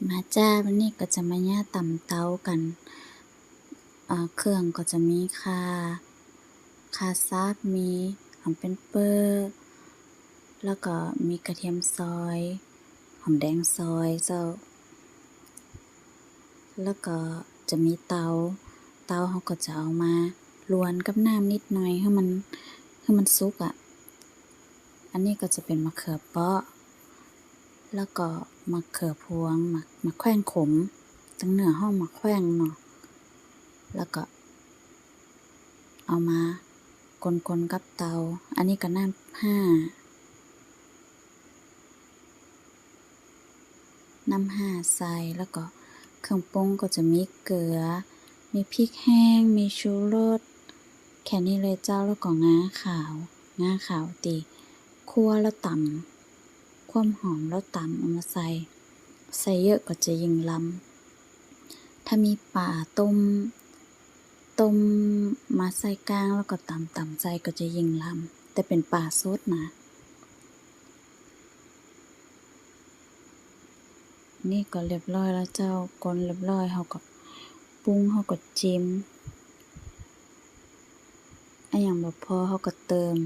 ມາຈ້າ ວັນນີ້ກໍຈະມາຍ່າຕຳເຕົາກັນ. ເອີ ເຄື່ອງກໍຈະມີຂ່າ, ຂ່າສັບ, ມີຫອມແປ້ນເປີ້, ແລ້ວກໍມີກະທຽມຊອຍ, ຫອມແດງຊອຍເຈົ້າ. ແລ້ວກໍຈະມີເຕົາ, ເຕົາເຮົາກໍຈະເອົາມາລວນກັບນ້ຳນິດໜ້ອຍ ໃຫ້ມັນ ໃຫ້ມັນສຸກອະ. ອັນນີ້ກໍຈະເປັນມະເຂືອເປາະ ແລ້ວກໍມະເຂືອພວງ, ໝາກ ໝາກແຂວງຂົມ, ທາງເໜືອຮ້ອງໝາກແຂວງເນາະ. ແລ້ວກໍເອົາມາກົນໆກັບເຕົາ. ອັນນີ້ກໍນ້ຳຮ້າ ນ້ຳຮ້າໃສ່ ແລ້ວກໍເຄື່ອງປຸງກໍຈະມີເກືອ, ມີພິກແຫ້ງ, ມີຊູລົດ, ແຄ່ນີ້ເລີຍເຈົ້າ. ແລ້ວກໍງາຂາວ, ງາຂາວທີ່ຂົ້ວແລ້ວຕຳ, ຄວາມຫອມແລ້ວຕຳເອົາມາໃສ່, ໃສ່ເຍີະກໍຈະຍິ່ງລຳ. ຖ້າມີປາຕົ້ມ, ຕົ້ມມາໃສ່ກ້າງ ແລ້ວກໍຕຳ, ຕຳໃສ່ກໍຈະຍິ່ງລຳ, ແຕ່ເປັນປາສົດນະ. ນີ້ກໍລຽບຮ້ອຍແລ້ວເຈົ້າ, ກົນລຽບຮ້ອຍ ເຮົາກໍປຸງ ເຮົາກໍຈິ້ມ, ອາຫຍັງບໍ່ພໍເຮົາກໍເຕີມ.